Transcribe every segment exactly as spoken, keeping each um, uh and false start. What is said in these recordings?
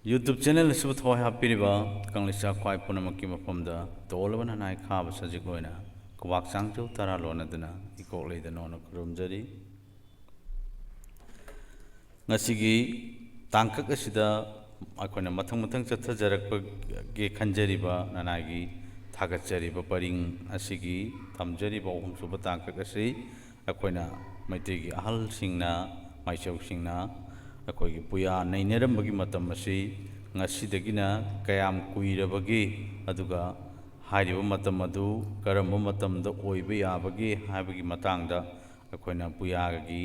YouTube channel ꯑꯁꯤꯕꯨ ꯊꯋꯥꯏ ꯍꯥꯞꯄꯤꯔꯤꯕ ꯀꯪꯂꯩꯆꯥ ꯈ꯭ꯋꯥꯏ ꯄꯨꯝꯅꯃꯛꯀꯤ ꯃꯐꯝꯗ ꯇꯣꯜꯂꯕ ꯅꯅꯥꯏ ꯈꯥꯕ ꯁꯖꯤꯛ ꯑꯣꯏꯅ ꯈꯨꯕꯥꯛ ꯆꯥꯡꯖꯧ ꯇꯔꯥ ꯂꯣꯟꯅꯗꯨꯅ ꯏꯀꯣꯛ ꯂꯩꯗ ꯅꯣꯟꯅ ꯈꯨꯔꯨꯝꯖꯔꯤ꯫ ꯉꯁꯤꯒꯤ ꯇꯥꯡꯀꯛ ꯑꯁꯤꯗ ꯑꯩꯈꯣꯏꯅ ꯃꯊꯪ ꯃꯊꯪ ꯆꯠꯊꯖꯔꯛꯄꯒꯦ ꯈꯟꯖꯔꯤꯕ ꯅꯅꯥꯏꯒꯤ ꯊꯥꯒꯠꯆꯔꯤꯕ ꯄꯔꯤꯡ ꯑꯁꯤꯒꯤ ꯊꯝꯖꯔꯤꯕ ꯑꯍꯨꯝꯁꯨꯕ ꯇꯥꯡꯀꯛ ꯑꯁꯤ ꯑꯩꯈꯣꯏꯅ ꯃꯩꯇꯩꯒꯤ ꯑꯍꯜꯁꯤꯡꯅ, ꯃꯥꯏꯆꯧꯁꯤꯡꯅ ꯑꯩꯈꯣꯏꯒꯤ ꯄꯨꯌꯥ ꯅꯩꯅꯔꯝꯕꯒꯤ ꯃꯇꯝ ꯑꯁꯤ ꯉꯁꯤꯗꯒꯤꯅ ꯀꯌꯥꯝ ꯀꯨꯏꯔꯕꯒꯦ, ꯑꯗꯨꯒ ꯍꯥꯏꯔꯤꯕ ꯃꯇꯝ ꯑꯗꯨ ꯀꯔꯝꯕ ꯃꯇꯝꯗ ꯑꯣꯏꯕ ꯌꯥꯕꯒꯦ ꯍꯥꯏꯕꯒꯤ ꯃꯇꯥꯡꯗ ꯑꯩꯈꯣꯏꯅ ꯄꯨꯌꯥꯒꯤ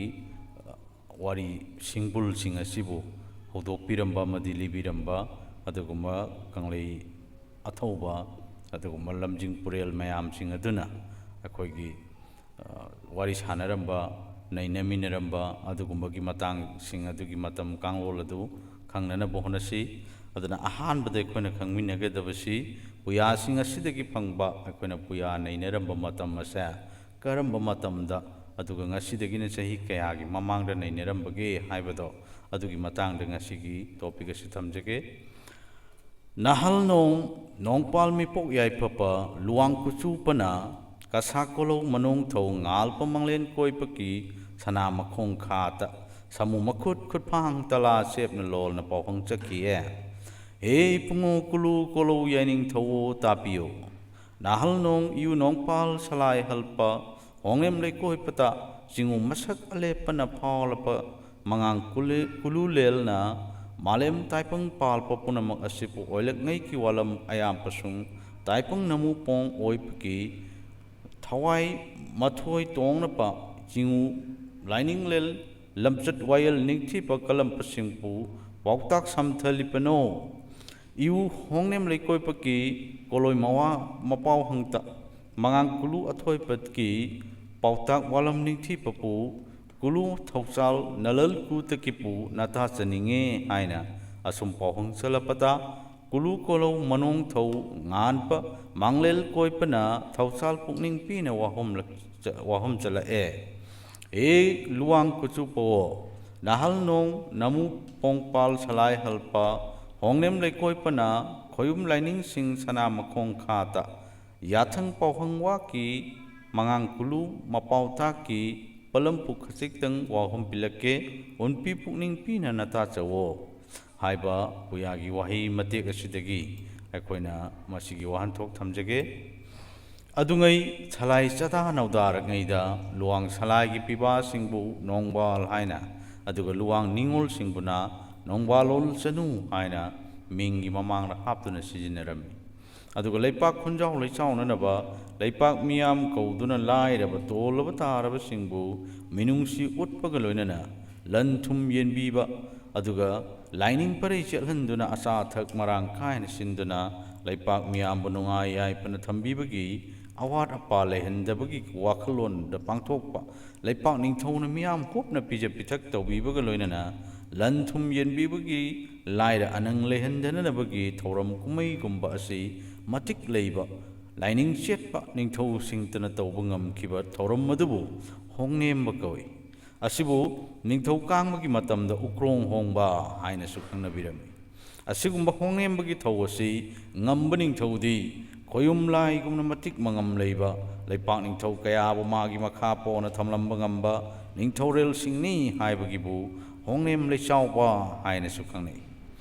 ꯋꯥꯔꯤ ꯁꯤꯡꯕꯨꯜꯁꯤꯡ ꯑꯁꯤꯕꯨ ꯍꯧꯗꯣꯛꯄꯤꯔꯝꯕ ꯑꯃꯗꯤ ꯂꯤꯕꯤꯔꯝꯕ ꯑꯗꯨꯒꯨꯝꯕ ꯀꯪꯂꯩ ꯑꯊꯧꯕ, ꯑꯗꯨꯒꯨꯝꯕ ꯂꯝꯖꯤꯡ ꯄꯨꯔꯦꯜ ꯃꯌꯥꯝꯁꯤꯡ ꯑꯗꯨꯅ ꯑꯩꯈꯣꯏꯒꯤ, ꯑ, ꯋꯥꯔꯤ ꯁꯥꯟꯅꯔꯝꯕ, ꯅꯩꯅꯃꯤꯟꯅꯔꯝꯕ ꯑꯗꯨꯒꯨꯝꯕꯒꯤ ꯃꯇꯥꯡꯁꯤꯡ ꯑꯗꯨꯒꯤ ꯃꯇꯝ ꯀꯥꯡꯂꯣꯟ ꯑꯗꯨ ꯈꯪꯅꯅꯕ ꯍꯣꯠꯅꯁꯤ꯫ ꯑꯗꯨꯅ ꯑꯍꯥꯟꯕꯗ ꯑꯩꯈꯣꯏꯅ ꯈꯪꯃꯤꯟꯅꯒꯗꯕꯁꯤ ꯄꯨꯌꯥꯁꯤꯡ ꯑꯁꯤꯗꯒꯤ ꯐꯪꯕ ꯑꯩꯈꯣꯏꯅ ꯄꯨꯌꯥ ꯅꯩꯅꯔꯝꯕ ꯃꯇꯝ ꯑꯁꯦ ꯀꯔꯝꯕ ꯃꯇꯝꯗ, ꯑꯗꯨꯒ ꯉꯁꯤꯗꯒꯤꯅ ꯆꯍꯤ ꯀꯌꯥꯒꯤ ꯃꯃꯥꯡꯗ ꯅꯩꯅꯔꯝꯕꯒꯦ ꯍꯥꯏꯕꯗꯣ, ꯑꯗꯨꯒꯤ ꯃꯇꯥꯡꯗ ꯉꯁꯤꯒꯤ topic ꯑꯁꯤ ꯊꯝꯖꯒꯦ꯫ ꯅꯥꯍꯜꯅꯣꯡ ꯅꯣꯡꯄꯥꯜ ꯃꯤꯄꯣꯛ ꯌꯥꯏꯐꯕ ꯂꯨꯋꯥꯡ ꯀꯨꯆꯨꯄꯅ ꯀꯁꯥ ꯀꯣꯂꯧ ꯃꯅꯣꯡꯊꯧ ꯉꯥꯜꯄ ꯃꯪꯂꯦꯟ ꯀꯣꯏꯕꯒꯤ ꯁꯅꯥ ꯃꯈꯣꯡ ꯈꯥꯇ ꯁꯥꯃꯨ ꯃꯈꯨꯠ ꯈꯨꯠꯐꯥꯡ ꯇꯂꯥ ꯆꯦꯞꯅ ꯂꯣꯜꯅ ꯄꯥꯎꯍꯪ ꯆꯠꯈꯤꯌꯦ꯫ ꯍꯦ ꯏꯄꯨꯡꯉꯣ ꯀꯨꯂꯨ ꯀꯣꯂꯧ ꯌꯥꯏꯅꯤꯡꯊꯧꯑꯣ ꯇꯥꯕꯤꯌꯣ꯫ ꯅꯥꯍꯜꯅꯣꯡ ꯏꯌꯨ ꯅꯣꯡꯄꯥꯜ ꯁꯂꯥꯏ ꯍꯜꯄ ꯍꯣꯡꯂꯦꯝ ꯂꯩꯀꯣꯏꯄꯇ ꯆꯤꯡꯉꯨ ꯃꯁꯛ ꯑꯂꯦꯞꯄꯅ ꯐꯥꯎꯂꯄ ꯃꯉꯥꯡ ꯀꯨꯂꯦ-, ꯀꯨꯂꯨꯂꯦꯜꯅ ꯃꯥꯂꯦꯝ ꯇꯥꯏꯄꯪ ꯄꯥꯜꯄ ꯄꯨꯝꯅꯃꯛ ꯑꯁꯤꯕꯨ ꯑꯣꯏꯂꯛꯉꯩꯒꯤ ꯋꯥꯂꯝ ꯑꯌꯥꯝꯕꯁꯨꯡ ꯇꯥꯏꯄꯪ ꯅꯃꯨꯄꯣꯡ ꯑꯣꯏꯕꯒꯤ ꯊꯋꯥꯏ ꯃꯊꯣꯏ ꯇꯣꯡꯅꯄ ꯆꯤꯡꯉꯨ ꯂꯥꯏꯅꯤꯡꯂꯦꯜ ꯂꯝꯆꯠ ꯋꯥꯌꯦꯜ ꯅꯤꯡꯊꯤꯕ ꯀꯂꯝꯄꯁꯤꯡꯕꯨ ꯄꯥꯎꯇꯥꯛ ꯁꯝꯊꯂꯤꯕꯅꯣ? ꯏꯎ ꯍꯣꯡꯅꯦꯝ ꯂꯩꯀꯣꯏꯄꯀꯤ ꯀꯣꯂꯣꯏ ꯃꯋꯥ ꯃꯄꯥꯎ ꯍꯪꯇ ꯃꯉꯥꯡ ꯀꯨꯂꯨ ꯑꯊꯣꯏꯄꯠꯀꯤ ꯄꯥꯎꯇꯥꯛ ꯋꯥꯂꯝ ꯅꯤꯡꯊꯤꯕꯄꯨ ꯀꯨꯂꯨ ꯊꯧꯆꯥꯜ ꯅꯂꯜ ꯀꯨꯇꯀꯤꯄꯨ ꯅꯇꯥ ꯆꯅꯤꯡꯉꯦ ꯍꯥꯏꯅ ꯑꯁꯨꯝ ꯄꯥꯎꯍꯪ ꯆꯠꯂꯛꯄꯗ, ꯀꯨꯂꯨ ꯀꯣꯂꯧ ꯃꯅꯣꯡ ꯊꯧ ꯉꯥꯟꯕ ꯃꯥꯡꯂꯦꯜ ꯀꯣꯏꯄꯅ ꯊꯧꯆꯥꯜ ꯄꯨꯛꯅꯤꯡ ꯄꯤꯅ ꯋꯥꯍꯣꯝꯂꯛ-, ꯋꯥꯍꯣꯝ ꯆꯠꯂꯛꯑꯦ꯫ ꯑꯦ ꯂꯨꯋꯥꯡ ꯀꯨꯆꯨꯄꯣ, ꯅꯥꯍꯜ ꯅꯣꯡ ꯅꯃꯨ ꯄꯣꯡꯄꯥꯜ ꯁꯂꯥꯏ ꯍꯜꯄ ꯍꯣꯡꯅꯦꯝ ꯂꯩꯀꯣꯏꯄꯅ ꯈꯣꯌꯨꯝ ꯂꯥꯏꯅꯤꯡꯁꯤꯡ ꯁꯅꯥ ꯃꯈꯣꯡ ꯈꯥꯇ ꯌꯥꯊꯪ ꯄꯥꯎꯍꯪ ꯋꯥꯀꯤ ꯃꯉꯥꯡ ꯀꯨꯂꯨ ꯃꯄꯥꯎ ꯇꯥꯛꯀꯤ ꯄꯂꯝꯄꯨ ꯈꯖꯤꯛꯇꯪ ꯋꯥꯍꯨꯝ ꯄꯤꯂꯛꯀꯦ, ꯎꯟꯄꯤ ꯄꯨꯛꯅꯤꯡ ꯄꯤꯅ ꯅꯇꯥꯆꯧꯋꯣ ꯍꯥꯏꯕ ꯄꯨꯌꯥꯒꯤ ꯋꯥꯍꯩ ꯃꯇꯦꯛ ꯑꯁꯤꯗꯒꯤ ꯑꯩꯈꯣꯏꯅ ꯃꯁꯤꯒꯤ ꯋꯥꯍꯟꯊꯣꯛ ꯊꯝꯖꯒꯦ꯫ ꯑꯗꯨꯉꯩ ꯁꯂꯥꯏ ꯆꯗꯥ ꯅꯧꯗꯥꯔꯛꯉꯩꯗ ꯂꯨꯋꯥꯡ ꯁꯂꯥꯏꯒꯤ ꯄꯤꯕꯥꯁꯤꯡꯕꯨ ꯅꯣꯡꯕꯥꯜ ꯍꯥꯏꯅ, ꯑꯗꯨꯒ ꯂꯨꯋꯥꯡ ꯅꯤꯉꯣꯜꯁꯤꯡꯕꯨꯅ ꯅꯣꯡꯕꯥꯜꯂꯣꯜ ꯆꯅꯨ ꯍꯥꯏꯅ ꯃꯤꯡꯒꯤ ꯃꯃꯥꯡꯗ ꯍꯥꯞꯇꯨꯅ ꯁꯤꯖꯤꯟꯅꯔꯝꯃꯤ꯫ ꯑꯗꯨꯒ ꯂꯩꯄꯥꯛ ꯈꯨꯟꯖꯥꯎ ꯂꯩꯆꯥꯎꯅꯅꯕ ꯂꯩꯄꯥꯛ ꯃꯤꯌꯥꯝ ꯀꯧꯗꯨꯅ ꯂꯥꯏꯔꯕ ꯇꯣꯜꯂꯕ ꯇꯥꯔꯕꯁꯤꯡꯕꯨ ꯃꯤꯅꯨꯡꯁꯤ ꯎꯠꯄꯒ ꯂꯣꯏꯅꯅ ꯂꯟ ꯊꯨꯝ ꯌꯦꯟꯕꯤꯕ, ꯑꯗꯨꯒ ꯂꯥꯏꯅꯤꯡ ꯄꯔꯩ ꯆꯠꯍꯟꯗꯨꯅ ꯑꯆꯥ ꯑꯊꯛ ꯃꯔꯥꯡ ꯀꯥꯏꯅ ꯁꯤꯟꯗꯨꯅ ꯂꯩꯄꯥꯛ ꯃꯤꯌꯥꯝꯕꯨ ꯅꯨꯡꯉꯥꯏ ꯌꯥꯏꯐꯅ ꯊꯝꯕꯤꯕꯒꯤ, ꯑꯋꯥꯠ ꯑꯄꯥ ꯂꯩꯍꯟꯗꯕꯒꯤ ꯋꯥꯈꯜꯂꯣꯟꯗ ꯄꯥꯡꯊꯣꯛꯄ, ꯂꯩꯄꯥꯛ ꯅꯤꯡꯊꯧꯅ ꯃꯤꯌꯥꯝ ꯍꯣꯞꯅ ꯄꯤꯖ ꯄꯤꯊꯛ ꯇꯧꯕꯤꯕꯒ ꯂꯣꯏꯅꯅ ꯂꯟ ꯊꯨꯝ ꯌꯦꯟꯕꯤꯕꯒꯤ, ꯂꯥꯏꯔ ꯑꯅꯪ ꯂꯩꯍꯟꯗꯅꯅꯕꯒꯤ ꯊꯧꯔꯝ ꯀꯨꯝꯍꯩꯒꯨꯝꯕ ꯑꯁꯤ ꯃꯇꯤꯛ ꯂꯩꯕ, ꯂꯥꯏꯅꯤꯡ ꯆꯦꯠꯄ ꯅꯤꯡꯊꯧꯁꯤꯡꯇꯅ ꯇꯧꯕ ꯉꯝꯈꯤꯕ ꯊꯧꯔꯝ ꯑꯗꯨꯕꯨ ꯍꯣꯡꯅꯦꯝꯕ ꯀꯧꯏ꯫ ꯑꯁꯤꯕꯨ ꯅꯤꯡꯊꯧ ꯀꯥꯡꯕꯒꯤ ꯃꯇꯝꯗ ꯎꯀ꯭ꯔꯣꯡ ꯍꯣꯡꯕ ꯍꯥꯏꯅꯁꯨ ꯈꯪꯅꯕꯤꯔꯝꯃꯤ꯫ ꯑꯁꯤꯒꯨꯝꯕ ꯍꯣꯡꯅꯦꯝꯕꯒꯤ ꯊꯧ ꯑꯁꯤ ꯉꯝꯕ ꯅꯤꯡꯊꯧꯗꯤ ꯈꯣꯌꯨꯝ ꯂꯥꯏꯒꯨꯝꯅ ꯃꯇꯤꯛ ꯃꯉꯝ ꯂꯩꯕ, ꯂꯩꯄꯥꯛ ꯅꯤꯡꯊꯧ ꯀꯌꯥꯕꯨ ꯃꯥꯒꯤ ꯃꯈꯥ ꯄꯣꯟꯅ ꯊꯝꯂꯝꯕ ꯉꯝꯕ ꯅꯤꯡꯊꯧꯔꯦꯜꯁꯤꯡꯅꯤ ꯍꯥꯏꯕꯒꯤꯕꯨ ꯍꯣꯡꯅꯦꯝ ꯂꯩꯆꯥꯎꯕ ꯍꯥꯏꯅꯁꯨ ꯈꯪꯅꯩ꯫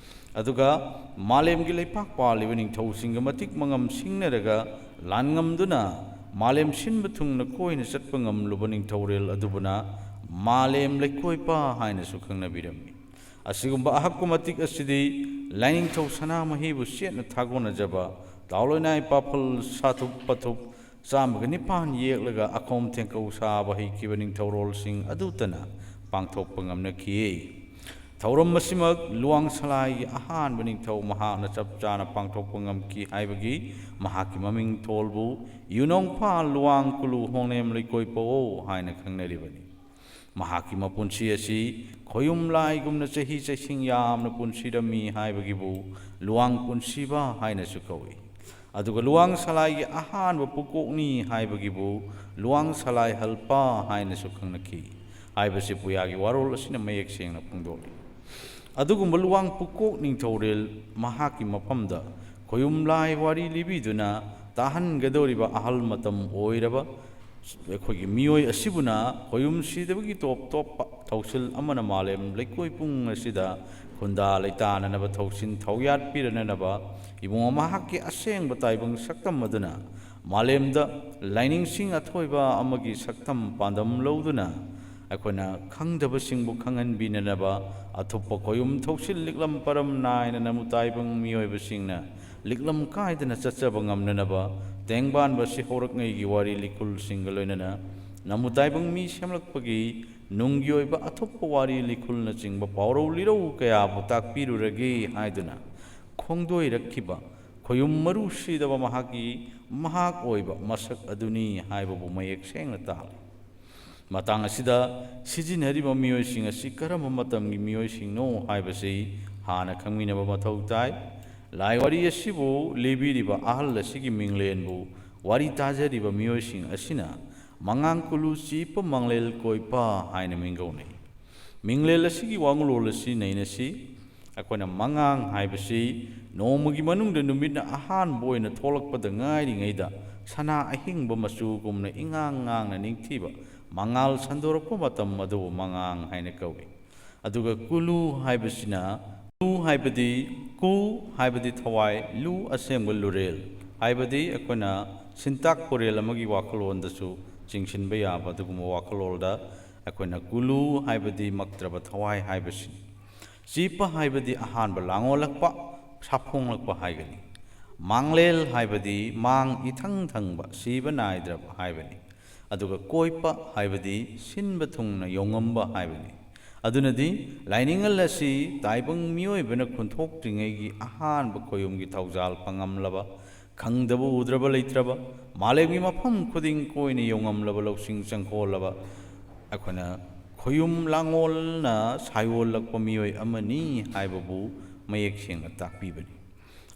ꯑꯗꯨꯒ ꯃꯥꯂꯦꯝꯒꯤ ꯂꯩꯄꯥꯛ ꯄꯥꯜꯂꯤꯕ ꯅꯤꯡꯊꯧꯁꯤꯡꯒ ꯃꯇꯤꯛ ꯃꯉꯝ ꯁꯤꯡꯅꯔꯒ ꯂꯥꯟꯉꯝꯗꯨꯅ ꯃꯥꯂꯦꯝ ꯁꯤꯟꯕ ꯊꯨꯡꯅ ꯀꯣꯏꯅ ꯆꯠꯄ ꯉꯝꯂꯨꯕ ꯅꯤꯡꯊꯧꯔꯦꯜ ꯑꯗꯨꯕꯨꯅ ꯃꯥꯂꯦꯝ ꯂꯩꯀꯣꯏꯄ ꯍꯥꯏꯅꯁꯨ ꯈꯪꯅꯕꯤꯔꯝꯃꯤ꯫ ꯑꯁꯤꯒꯨꯝꯕ ꯑꯍꯛꯄ ꯃꯇꯤꯛ ꯑꯁꯤꯗꯤ ꯂꯥꯏꯅꯤꯡꯊꯧ ꯁꯅꯥꯃꯍꯤꯕꯨ ꯆꯦꯠꯅ ꯊꯥꯒꯣꯟꯅꯖꯕ ꯇꯥꯎꯂꯣꯏꯅꯥꯏ ꯄꯥꯐꯜ ꯁꯥꯊꯨꯞ ꯄꯊꯨꯞ ꯆꯥꯝꯃꯒ ꯅꯤꯄꯥꯟ ꯌꯦꯛꯂꯒ ꯑꯈꯣꯝ ꯊꯦꯡꯀꯧ ꯁꯥꯕ ꯍꯩꯈꯤꯕ ꯅꯤꯡꯊꯧꯔꯣꯜꯁꯤꯡ ꯑꯗꯨꯇꯅ ꯄꯥꯡꯊꯣꯛꯄ ꯉꯝꯅꯈꯤ꯫ ꯊꯧꯔꯝ ꯑꯁꯤꯃꯛ ꯂꯨꯋꯥꯡ ꯁꯂꯥꯏꯒꯤ ꯑꯍꯥꯟꯕ ꯅꯤꯡꯊꯧ ꯃꯍꯥꯛꯅ ꯆꯞ ꯆꯥꯅ ꯄꯥꯡꯊꯣꯛꯄ ꯉꯝꯈꯤ ꯍꯥꯏꯕꯒꯤ ꯃꯍꯥꯛꯀꯤ ꯃꯃꯤꯡ ꯊꯣꯜꯕꯨ ꯌꯨꯅꯣꯡꯐꯥꯜ ꯂꯨꯋꯥꯡ ꯀꯨꯂꯨ ꯍꯣꯡꯅꯦꯝ ꯂꯩꯀꯣꯏ ꯄꯧꯋꯣ ꯍꯥꯏꯅ ꯈꯪꯅꯔꯤꯕꯅꯤ꯫ ꯃꯍꯥꯛꯀꯤ ꯃꯄꯨꯟꯁꯤ ꯑꯁꯤ ꯈꯣꯌꯨꯝ ꯂꯥꯏꯒꯨꯝꯅ ꯆꯍꯤ ꯆꯩꯁꯤꯡ ꯌꯥꯝꯅ ꯄꯨꯟꯁꯤꯔꯝꯃꯤ ꯍꯥꯏꯕꯒꯤꯕꯨ ꯂꯨꯋꯥꯡ ꯄꯨꯟꯁꯤꯕ ꯍꯥꯏꯅꯁꯨ ꯀꯧꯏ꯫ ꯑꯗꯨꯒ ꯂꯨꯋꯥꯡ ꯁꯂꯥꯏꯒꯤ ꯑꯍꯥꯟꯕ ꯄꯨꯀꯣꯛꯅꯤ ꯍꯥꯏꯕꯒꯤꯕꯨ ꯂꯨꯋꯥꯡ ꯁꯂꯥꯏ ꯍꯜꯄꯥ ꯍꯥꯏꯅꯁꯨ ꯈꯪꯅꯈꯤ ꯍꯥꯏꯕꯁꯤ ꯄꯨꯌꯥꯒꯤ ꯋꯥꯔꯣꯜ ꯑꯁꯤꯅ ꯃꯌꯦꯛ ꯁꯦꯡꯅ ꯐꯣꯡꯗꯣꯛꯂꯤ꯫ ꯑꯗꯨꯒꯨꯝꯕ ꯂꯨꯋꯥꯡ ꯄꯨꯀꯣꯛ ꯅꯤꯡꯊꯧꯔꯦꯜ ꯃꯍꯥꯛꯀꯤ ꯃꯐꯝꯗ ꯈꯣꯌꯨꯝ ꯂꯥꯏ ꯋꯥꯔꯤ ꯂꯤꯕꯤꯗꯨꯅ ꯇꯥꯍꯟꯒꯗꯧꯔꯤꯕ ꯑꯍꯜ ꯃꯇꯝ ꯑꯣꯏꯔꯕ ꯑꯩꯈꯣꯏꯒꯤ ꯃꯤꯑꯣꯏ ꯑꯁꯤꯕꯨꯅ ꯈꯣꯌꯨꯝ ꯁꯤꯗꯕꯒꯤ ꯇꯣꯞ ꯇꯣꯞꯄ ꯊꯧꯁꯤꯜ ꯑꯃꯅ ꯃꯥꯂꯦꯝ ꯂꯩꯀꯣꯏ ꯄꯨꯡ ꯑꯁꯤꯗ ꯈꯨꯟꯗꯥ ꯂꯩꯇꯥꯅꯅꯕ ꯊꯧꯁꯤꯟ ꯊꯧꯌꯥꯠ ꯄꯤꯔꯅꯅꯕ ꯏꯕꯨꯡꯉꯣ ꯃꯍꯥꯛꯀꯤ ꯑꯁꯦꯡꯕ ꯇꯥꯏꯕꯪ ꯁꯛꯇꯝ ꯑꯗꯨꯅ ꯃꯥꯂꯦꯝꯗ ꯂꯥꯏꯅꯤꯡꯁꯤꯡ ꯑꯊꯣꯏꯕ ꯑꯃꯒꯤ ꯁꯛꯇꯝ ꯄꯥꯟꯗꯝ ꯂꯧꯗꯨꯅ ꯑꯩꯈꯣꯏꯅ ꯈꯪꯗꯕꯁꯤꯡꯕꯨ ꯈꯪꯍꯟꯕꯤꯅꯅꯕ ꯑꯊꯨꯞꯄ ꯈꯣꯌꯨꯝ ꯊꯧꯁꯤꯜ ꯂꯤꯛꯂꯝ ꯄꯔꯝ ꯅꯥꯏꯅ ꯅꯃꯨ ꯇꯥꯏꯕꯪ ꯃꯤꯑꯣꯏꯕꯁꯤꯡꯅ ꯂꯤꯛꯂꯝ ꯀꯥꯏꯗꯅ ꯆꯠꯆꯕ ꯉꯝꯅꯅꯕ ꯇꯦꯡꯕꯥꯟꯕ ꯁꯤꯍꯧꯔꯛꯉꯩꯒꯤ ꯋꯥꯔꯤ ꯂꯤꯈꯨꯜꯁꯤꯡꯒ ꯂꯣꯏꯅꯅ ꯅꯃꯨ ꯇꯥꯏꯕꯪ ꯃꯤ ꯁꯦꯝꯂꯛꯄꯒꯤ ꯅꯨꯡꯒꯤ ꯑꯣꯏꯕ ꯑꯊꯨꯞꯄ ꯋꯥꯔꯤ ꯂꯤꯈꯨꯜꯅꯆꯤꯡꯕ ꯄꯥꯎꯔꯧ ꯂꯤꯔꯧ ꯀꯌꯥꯕꯨ ꯇꯥꯛꯄꯤꯔꯨꯔꯒꯦ ꯍꯥꯏꯗꯨꯅ ꯈꯣꯡꯗꯣꯏꯔꯛꯈꯤꯕ ꯈꯣꯌꯨꯝ ꯃꯔꯨ ꯁꯤꯗꯕ ꯃꯍꯥꯛꯀꯤ ꯃꯍꯥꯛ ꯑꯣꯏꯕ ꯃꯁꯛ ꯑꯗꯨꯅꯤ ꯍꯥꯏꯕꯕꯨ ꯃꯌꯦꯛ ꯁꯦꯡꯅ ꯇꯥꯛꯂꯤ꯫ ꯃꯇꯥꯡ ꯑꯁꯤꯗ ꯁꯤꯖꯤꯟꯅꯔꯤꯕ ꯃꯤꯑꯣꯏꯁꯤꯡ ꯑꯁꯤ ꯀꯔꯝꯕ ꯃꯇꯝꯒꯤ ꯃꯤꯑꯣꯏꯁꯤꯡꯅꯣ ꯍꯥꯏꯕꯁꯤ ꯍꯥꯟꯅ ꯈꯪꯃꯤꯟꯅꯕ ꯃꯊꯧ ꯇꯥꯏ꯫ ꯂꯥꯏ ꯋꯥꯔꯤ ꯑꯁꯤꯕꯨ ꯂꯤꯕꯤꯔꯤꯕ ꯑꯍꯜ ꯑꯁꯤꯒꯤ ꯃꯤꯡꯂꯦꯟꯕꯨ ꯋꯥꯔꯤ ꯇꯥꯖꯔꯤꯕ ꯃꯤꯑꯣꯏꯁꯤꯡ ꯑꯁꯤꯅ ꯃꯉꯥꯡ ꯀꯨꯂꯨ ꯆꯤꯞꯄ ꯃꯪꯂꯦꯜ ꯀꯣꯏꯄ ꯍꯥꯏꯅ ꯃꯤꯡꯒꯧꯅꯩ꯫ ꯃꯤꯡꯂꯦꯟ ꯑꯁꯤꯒꯤ ꯋꯥꯉꯨꯂꯣꯟ ꯑꯁꯤ ꯅꯩꯅꯁꯤ꯫ ꯑꯩꯈꯣꯏꯅ ꯃꯉꯥꯡ ꯍꯥꯏꯕꯁꯤ ꯅꯣꯡꯃꯒꯤ ꯃꯅꯨꯡꯗ ꯅꯨꯃꯤꯠꯅ ꯑꯍꯥꯟꯕ ꯑꯣꯏꯅ ꯊꯣꯛꯂꯛꯄꯗ ꯉꯥꯏꯔꯤꯉꯩꯗ ꯁꯅꯥ ꯑꯍꯤꯡꯕ ꯃꯆꯨꯒꯨꯝꯅ ꯏꯉꯥꯡ ꯉꯥꯡꯅ ꯅꯤꯡꯊꯤꯕ ꯃꯉꯥꯜ ꯁꯟꯗꯣꯔꯛꯄ ꯃꯇꯝ ꯑꯗꯨꯕꯨ ꯃꯉꯥꯡ ꯍꯥꯏꯅ ꯀꯧꯏ꯫ ꯑꯗꯨꯒ ꯀꯨꯂꯨ ꯍꯥꯏꯕꯁꯤꯅ, ꯀꯨ ꯍꯥꯏꯕꯗꯤ, ꯀꯨ ꯍꯥꯏꯕꯗꯤ ꯊꯋꯥꯏ, ꯂꯨ ꯑꯁꯦꯡꯕ ꯂꯨꯔꯦꯜ ꯍꯥꯏꯕꯗꯤ ꯑꯩꯈꯣꯏꯅ ꯁꯤꯟꯇꯥꯛ ꯀꯣꯔꯦꯜ ꯑꯃꯒꯤ ꯋꯥꯈꯜꯂꯣꯟꯗꯁꯨ ꯆꯤꯡꯁꯤꯟꯕ ꯌꯥꯕ ꯑꯗꯨꯒꯨꯝꯕ ꯋꯥꯈꯜꯂꯣꯟꯗ ꯑꯩꯈꯣꯏꯅ ꯀꯨꯂꯨ ꯍꯥꯏꯕꯗꯤ ꯃꯛꯇ꯭ꯔꯕ ꯊꯋꯥꯏ ꯍꯥꯏꯕꯁꯤꯅꯤ꯫ ꯆꯤꯞꯄ ꯍꯥꯏꯕꯗꯤ ꯑꯍꯥꯟꯕ ꯂꯥꯡꯑꯣꯜꯂꯛꯄ, ꯁꯥꯐꯣꯡꯂꯛꯄ ꯍꯥꯏꯒꯅꯤ꯫ ꯃꯥꯡꯂꯦꯜ ꯍꯥꯏꯕꯗꯤ ꯃꯥꯡ ꯏꯊꯪ ꯊꯪꯕ, ꯁꯤꯕ ꯅꯥꯏꯗ꯭ꯔꯕ ꯍꯥꯏꯕꯅꯤ꯫ ꯑꯗꯨꯒ ꯀꯣꯏꯄ ꯍꯥꯏꯕꯗꯤ ꯁꯤꯟꯕ ꯊꯨꯡꯅ ꯌꯣꯡꯉꯝꯕ ꯍꯥꯏꯕꯅꯤ꯫ ꯑꯗꯨꯅꯗꯤ ꯂꯥꯏꯅꯤꯡꯉꯜ ꯑꯁꯤ ꯇꯥꯏꯕꯪ ꯃꯤꯑꯣꯏꯕꯅ ꯈꯨꯟꯊꯣꯛꯇ꯭ꯔꯤꯉꯩꯒꯤ ꯑꯍꯥꯟꯕ ꯈꯣꯌꯨꯝꯒꯤ ꯊꯧꯖꯥꯜ ꯐꯪꯉꯝꯂꯕ, ꯈꯪꯗꯕ ꯎꯗ꯭ꯔꯕ ꯂꯩꯇ꯭ꯔꯕ, ꯃꯥꯂꯦꯝꯒꯤ ꯃꯐꯝ ꯈꯨꯗꯤꯡ ꯀꯣꯏꯅ ꯌꯣꯡꯉꯝꯂꯕ ꯂꯧꯁꯤꯡ ꯆꯪꯈꯣꯜꯂꯕ ꯑꯩꯈꯣꯏꯅ ꯈꯣꯌꯨꯝ ꯂꯥꯡꯑꯣꯜꯅ ꯁꯥꯏꯑꯣꯜꯂꯛꯄ ꯃꯤꯑꯣꯏ ꯑꯃꯅꯤ ꯍꯥꯏꯕꯕꯨ ꯃꯌꯦꯛ ꯁꯦꯡꯅ ꯇꯥꯛꯄꯤꯕꯅꯤ꯫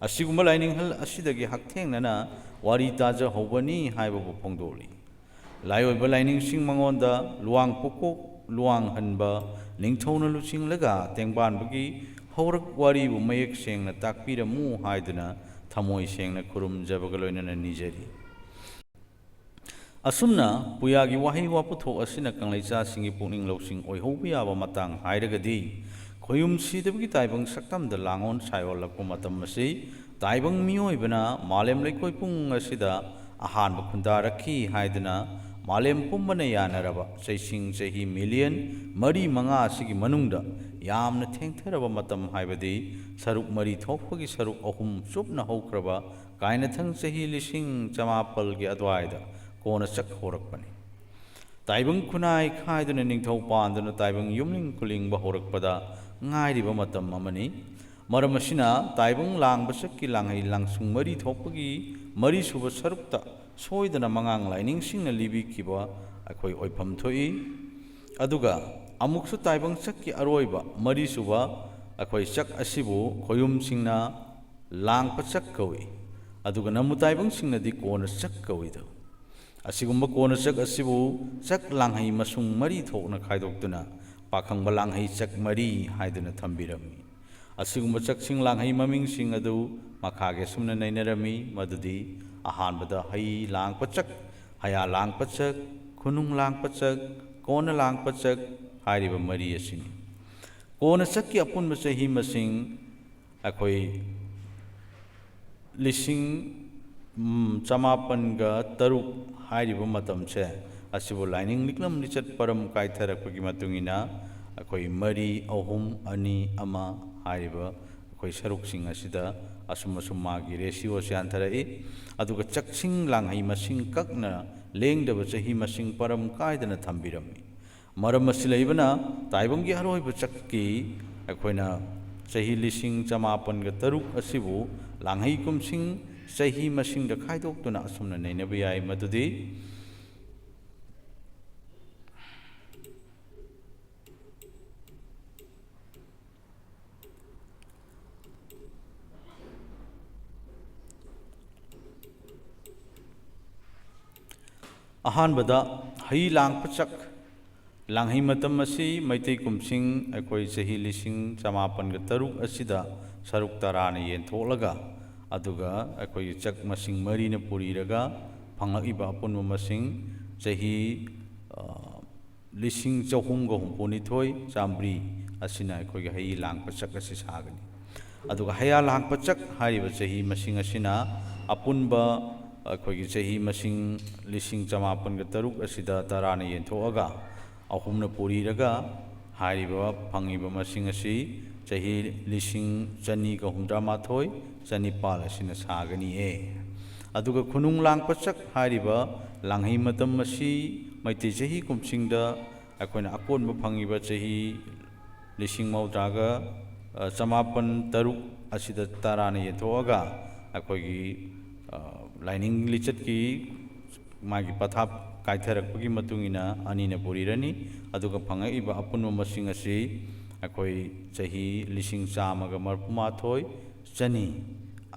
ꯑꯁꯤꯒꯨꯝꯕ ꯂꯥꯏꯅꯤꯡꯍꯜ ꯑꯁꯤꯗꯒꯤ ꯍꯛꯊꯦꯡꯅꯅ ꯋꯥꯔꯤ ꯇꯥꯖꯍꯧꯕꯅꯤ ꯍꯥꯏꯕꯕꯨ ꯐꯣꯡꯗꯣꯛꯂꯤ꯫ ꯂꯥꯏꯑꯣꯏꯕ ꯂꯥꯏꯅꯤꯡꯁꯤꯡ ꯃꯉꯣꯟꯗ ꯂꯨꯋꯥꯡ ꯄꯨꯀꯣꯛ ꯂꯨꯋꯥꯡꯍꯟꯕ ꯅꯤꯡꯊꯧꯅ ꯂꯨꯆꯤꯡꯂꯒ ꯇꯦꯡꯕꯥꯟꯕꯒꯤ ꯍꯧꯔꯛ ꯋꯥꯔꯤꯕꯨ ꯃꯌꯦꯛ ꯁꯦꯡꯅ ꯇꯥꯛꯄꯤꯔꯝꯃꯨ ꯍꯥꯏꯗꯨꯅ ꯊꯃꯣꯏ ꯁꯦꯡꯅ ꯈꯨꯔꯨꯝꯖꯕꯒ ꯂꯣꯏꯅꯅ ꯅꯤꯖꯔꯤ꯫ ꯑꯁꯨꯝꯅ ꯄꯨꯌꯥꯒꯤ ꯋꯥꯍꯩ ꯋꯥꯄꯨꯊꯣꯛ ꯑꯁꯤꯅ ꯀꯪꯂꯩꯆꯥꯁꯤꯡꯒꯤ ꯄꯨꯛꯅꯤꯡ ꯂꯧꯁꯤꯡ ꯑꯣꯏꯍꯧꯕ ꯌꯥꯕ ꯃꯇꯥꯡ ꯍꯥꯏꯔꯒꯗꯤ, ꯈꯣꯌꯨꯝ ꯁꯤꯗꯕꯒꯤ ꯇꯥꯏꯕꯪ ꯁꯛꯇꯝꯗ ꯂꯥꯡꯑꯣꯟ ꯁꯥꯏꯑꯣꯜꯂꯛꯄ ꯃꯇꯝ ꯑꯁꯤ ꯇꯥꯏꯕꯪ ꯃꯤꯑꯣꯏꯕꯅ ꯃꯥꯂꯦꯝ ꯂꯩꯀꯣꯏ ꯄꯨꯡ ꯑꯁꯤꯗ ꯑꯍꯥꯟꯕ ꯈꯨꯟꯗꯥꯔꯛꯈꯤ ꯍꯥꯏꯗꯨꯅ ꯃꯥꯂꯦꯝ ꯄꯨꯝꯕꯅ ꯌꯥꯅꯔꯕ ꯆꯩꯁꯤꯡ ꯆꯍꯤ ꯃꯤꯂꯤꯌꯟ ꯃꯔꯤ ꯃꯉꯥ ꯑꯁꯤꯒꯤ ꯃꯅꯨꯡꯗ ꯌꯥꯝꯅ ꯊꯦꯡꯊꯔꯕ ꯃꯇꯝ ꯍꯥꯏꯕꯗꯤ ꯁꯔꯨꯛ ꯃꯔꯤ ꯊꯣꯛꯄꯒꯤ ꯁꯔꯨꯛ ꯑꯍꯨꯝ ꯆꯨꯞꯅ ꯍꯧꯈ꯭ꯔꯕ ꯀꯥꯏꯅꯊꯪ ꯆꯍꯤ ꯂꯤꯁꯤꯡ ꯆꯃꯥꯄꯜꯒꯤ ꯑꯗꯨꯋꯥꯏꯗ ꯀꯣꯟꯅ ꯆꯛ ꯍꯧꯔꯛꯄꯅꯤ꯫ ꯇꯥꯏꯕꯪ ꯈꯨꯟꯅꯥꯏ ꯈꯥꯏꯗꯨꯅ ꯅꯤꯡꯊꯧ ꯄꯥꯟꯗꯨꯅ ꯇꯥꯏꯕꯪ ꯌꯨꯝꯂꯤꯡ ꯈꯨꯂꯤꯡꯕ ꯍꯧꯔꯛꯄꯗ ꯉꯥꯏꯔꯤꯕ ꯃꯇꯝ ꯑꯃꯅꯤ꯫ ꯃꯔꯝ ꯑꯁꯤꯅ ꯇꯥꯏꯕꯪ ꯂꯥꯡꯕ ꯆꯛꯀꯤ ꯂꯥꯡꯍꯩ ꯂꯥꯡꯁꯨꯡ ꯃꯔꯤ ꯊꯣꯛꯄꯒꯤ ꯃꯔꯤꯁꯨꯕ ꯁꯔꯨꯛꯇ ꯁꯣꯏꯗꯅ ꯃꯉꯥꯡ ꯂꯥꯏꯅꯤꯡꯁꯤꯡꯅ ꯂꯤꯕꯤꯈꯤꯕ ꯑꯩꯈꯣꯏ ꯑꯣꯏꯐꯝ ꯊꯣꯛꯏ꯫ ꯑꯗꯨꯒ ꯑꯃꯨꯛꯁꯨ ꯇꯥꯏꯕꯪ ꯆꯛꯀꯤ ꯑꯔꯣꯏꯕ ꯃꯔꯤꯁꯨꯕ ꯑꯩꯈꯣꯏ ꯆꯛ ꯑꯁꯤꯕꯨ ꯈꯣꯌꯨꯝꯁꯤꯡꯅ ꯂꯥꯡꯄ ꯆꯛ ꯀꯧꯏ, ꯑꯗꯨꯒ ꯅꯝꯃꯨ ꯇꯥꯏꯕꯪꯁꯤꯡꯅꯗꯤ ꯀꯣꯟꯅ ꯆꯛ ꯀꯧꯏꯗꯣ꯫ ꯑꯁꯤꯒꯨꯝꯕ ꯀꯣꯟꯅ ꯆꯛ ꯑꯁꯤꯕꯨ ꯆꯛ ꯂꯥꯡꯍꯩ ꯃꯁꯨꯡ ꯃꯔꯤ ꯊꯣꯛꯅ ꯈꯥꯏꯗꯣꯛꯇꯨꯅ ꯄꯥꯈꯪꯕ ꯂꯥꯡꯍꯩ ꯆꯛ ꯃꯔꯤ ꯍꯥꯏꯗꯨꯅ ꯊꯝꯕꯤꯔꯝꯃꯤ꯫ ꯑꯁꯤꯒꯨꯝꯕ ꯆꯛꯁꯤꯡ ꯂꯥꯡꯍꯩ ꯃꯃꯤꯡꯁꯤꯡ ꯑꯗꯨ ꯃꯈꯥꯒꯤ ꯑꯁꯨꯝꯅ ꯅꯩꯅꯔꯝꯃꯤ, ꯃꯗꯨꯗꯤ ꯑꯍꯥꯟꯕꯗ ꯍꯩ ꯂꯥꯡꯄ ꯆꯛ, ꯍꯌꯥ ꯂꯥꯡꯄ ꯆꯛ, ꯈꯨꯅꯨꯡ ꯂꯥꯡꯄ ꯆꯛ, ꯀꯣꯟꯅ ꯂꯥꯡꯄ ꯆꯛ ꯍꯥꯏꯔꯤꯕ ꯃꯔꯤ ꯑꯁꯤꯅꯤ꯫ ꯀꯣꯟꯅ ꯆꯛꯀꯤ ꯑꯄꯨꯟꯕ ꯆꯍꯤ ꯃꯁꯤꯡ ꯑꯩꯈꯣꯏ ꯂꯤꯁꯤꯡ, ꯎꯝ, ꯆꯃꯥꯄꯟꯒ ꯇꯔꯨꯛ ꯍꯥꯏꯔꯤꯕ ꯃꯇꯝꯁꯦ ꯑꯁꯤꯕꯨ ꯂꯥꯏꯅꯤꯡ ꯂꯤꯛꯂꯝ ꯂꯤꯆꯠ ꯄꯔꯝ ꯀꯥꯏꯊꯔꯛꯄꯒꯤ ꯃꯇꯨꯡ ꯏꯟꯅ ꯑꯩꯈꯣꯏ ꯃꯔꯤ, ꯑꯍꯨꯝ, ꯑꯅꯤ, ꯑꯃ ꯍꯥꯏꯔꯤꯕ ꯑꯩꯈꯣꯏ ꯁꯔꯨꯛꯁꯤꯡ ꯑꯁꯤꯗ ꯑꯁꯨꯝ ꯑꯁꯨꯝ ꯃꯥꯒꯤ ꯔꯦꯁꯤꯌꯣꯁꯦ ꯍꯟꯊꯔꯛꯏ꯫ ꯑꯗꯨꯒ ꯆꯛꯁꯤꯡ ꯂꯥꯡꯍꯩ ꯃꯁꯤꯡ ꯀꯛꯅ ꯂꯦꯡꯗꯕ ꯆꯍꯤ ꯃꯁꯤꯡ ꯄꯔꯝ ꯀꯥꯏꯗꯅ ꯊꯝꯕꯤꯔꯝꯃꯤ꯫ ꯃꯔꯝ ꯑꯁꯤ ꯂꯩꯕꯅ ꯇꯥꯏꯕꯪꯒꯤ ꯑꯔꯣꯏꯕ ꯆꯛꯀꯤ ꯑꯩꯈꯣꯏꯅ ꯆꯍꯤ ꯂꯤꯁꯤꯡ ꯆꯃꯥꯄꯟꯒ ꯇꯔꯨꯛ ꯑꯁꯤꯕꯨ ꯂꯥꯡꯍꯩ ꯀꯨꯝꯁꯤꯡ ꯆꯍꯤ ꯃꯁꯤꯡꯗ ꯈꯥꯏꯗꯣꯛꯇꯨꯅ ꯑꯁꯨꯝꯅ ꯅꯩꯅꯕ ꯌꯥꯏ, ꯃꯗꯨꯗꯤ ꯑꯍꯥꯟꯕꯗ ꯍꯩ ꯂꯥꯡꯄ ꯆꯛ, ꯂꯥꯡꯍꯩ ꯃꯇꯝ ꯑꯁꯤ ꯃꯩꯇꯩ ꯀꯨꯝꯁꯤꯡ ꯑꯩꯈꯣꯏ ꯆꯍꯤ ꯂꯤꯁꯤꯡ ꯆꯃꯥꯄꯟꯒ ꯇꯔꯨꯛ ꯑꯁꯤꯗ ꯁꯔꯨꯛ ꯇꯔꯥꯅ ꯌꯦꯟꯊꯣꯛꯂꯒ, ꯑꯗꯨꯒ ꯑꯩꯈꯣꯏꯒꯤ ꯆꯛ ꯃꯁꯤꯡ ꯃꯔꯤꯅ ꯄꯨꯔꯤꯔꯒ ꯐꯪꯂꯛꯏꯕ ꯑꯄꯨꯟꯕ ꯃꯁꯤꯡ ꯆꯍꯤ, ꯑ, ꯂꯤꯁꯤꯡ ꯆꯍꯨꯝꯒ ꯍꯨꯝꯐꯨꯅꯤꯊꯣꯏ ꯆꯥꯝꯃꯔꯤ ꯑꯁꯤꯅ ꯑꯩꯈꯣꯏꯒꯤ ꯍꯩ ꯂꯥꯡꯕ ꯆꯛ ꯑꯁꯤ ꯁꯥꯒꯅꯤ꯫ ꯑꯗꯨꯒ ꯍꯩꯌꯥ ꯂꯥꯡꯕ ꯆꯛ ꯍꯥꯏꯔꯤꯕ ꯆꯍꯤ ꯃꯁꯤꯡ ꯑꯁꯤꯅ ꯑꯄꯨꯟꯕ ꯑꯩꯈꯣꯏꯒꯤ ꯆꯍꯤ ꯃꯁꯤꯡ ꯂꯤꯁꯤꯡ ꯆꯃꯥꯄꯟꯒ ꯇꯔꯨꯛ ꯑꯁꯤꯗ ꯇꯔꯥꯅ ꯌꯦꯟꯊꯣꯛꯑꯒ ꯑꯍꯨꯝꯅ ꯄꯨꯔꯤꯔꯒ ꯍꯥꯏꯔꯤꯕ ꯐꯪꯉꯤꯕ ꯃꯁꯤꯡ ꯑꯁꯤ ꯆꯍꯤ ꯂꯤꯁꯤꯡ ꯆꯅꯤꯒ ꯍꯨꯝꯗ꯭ꯔꯥꯃꯥꯊꯣꯏ ꯆꯅꯤꯄꯥꯜ ꯑꯁꯤꯅ ꯁꯥꯒꯅꯤꯌꯦ꯫ ꯑꯗꯨꯒ ꯈꯨꯅꯨꯡ ꯂꯥꯡꯕ ꯆꯛ ꯍꯥꯏꯔꯤꯕ ꯂꯥꯡꯍꯩ ꯃꯇꯝ ꯑꯁꯤ ꯃꯩꯇꯩ ꯆꯍꯤ ꯀꯨꯝꯁꯤꯡꯗ ꯑꯩꯈꯣꯏꯅ ꯑꯀꯣꯟꯕ ꯐꯪꯉꯤꯕ ꯆꯍꯤ ꯂꯤꯁꯤꯡ ꯃꯧꯗ꯭ꯔꯥꯒ, ꯑ, ꯆꯃꯥꯄꯟ ꯇꯔꯨꯛ ꯑꯁꯤꯗ ꯇꯔꯥꯅ ꯌꯦꯟꯊꯣꯛꯑꯒ ꯑꯩꯈꯣꯏꯒꯤ, ꯑ, ꯂꯥꯏꯅꯤꯡ ꯂꯤꯆꯠꯀꯤ ꯃꯥꯒꯤ ꯄꯊꯥꯞ ꯀꯥꯏꯊꯔꯛꯄꯒꯤ ꯃꯇꯨꯡ ꯏꯟꯅ ꯑꯅꯤꯅ ꯄꯨꯔꯤꯔꯅꯤ꯫ ꯑꯗꯨꯒ ꯐꯪꯉꯛꯏꯕ ꯑꯄꯨꯟꯕ ꯃꯁꯤꯡ ꯑꯁꯤ ꯑꯩꯈꯣꯏ ꯆꯍꯤ ꯂꯤꯁꯤꯡ ꯆꯥꯝꯃꯒ ꯃꯔꯐꯨꯃꯥꯊꯣꯏ ꯆꯅꯤ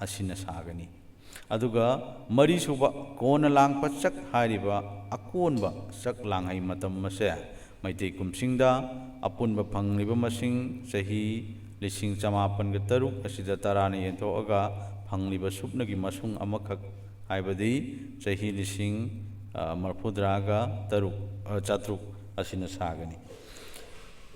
ꯑꯁꯤꯅ ꯁꯥꯒꯅꯤ꯫ ꯑꯗꯨꯒ ꯃꯔꯤꯁꯨꯕ ꯀꯣꯟꯅ ꯂꯥꯡꯕ ꯆꯛ ꯍꯥꯏꯔꯤꯕ ꯑꯀꯣꯟꯕ ꯆꯛ ꯂꯥꯡꯍꯩ ꯃꯇꯝ ꯑꯁꯦ ꯃꯩꯇꯩ ꯀꯨꯝꯁꯤꯡꯗ ꯑꯄꯨꯟꯕ ꯐꯪꯂꯤꯕ ꯃꯁꯤꯡ ꯆꯍꯤ ꯂꯤꯁꯤꯡ ꯆꯃꯥꯄꯟꯒ ꯇꯔꯨꯛ ꯑꯁꯤꯗ ꯇꯔꯥꯅ ꯌꯦꯟꯊꯣꯛꯑꯒ ꯐꯪꯂꯤꯕ ꯁꯨꯞꯅꯒꯤ ꯃꯁꯨꯡ ꯑꯃꯈꯛ, ꯍꯥꯏꯕꯗꯤ ꯆꯍꯤ ꯂꯤꯁꯤꯡ, ꯑ, ꯃꯔꯐꯨꯇꯔꯥꯒ ꯇꯔꯨꯛ, ꯑ, ꯆꯥꯇ꯭ꯔꯨꯛ ꯑꯁꯤꯅ ꯁꯥꯒꯅꯤ꯫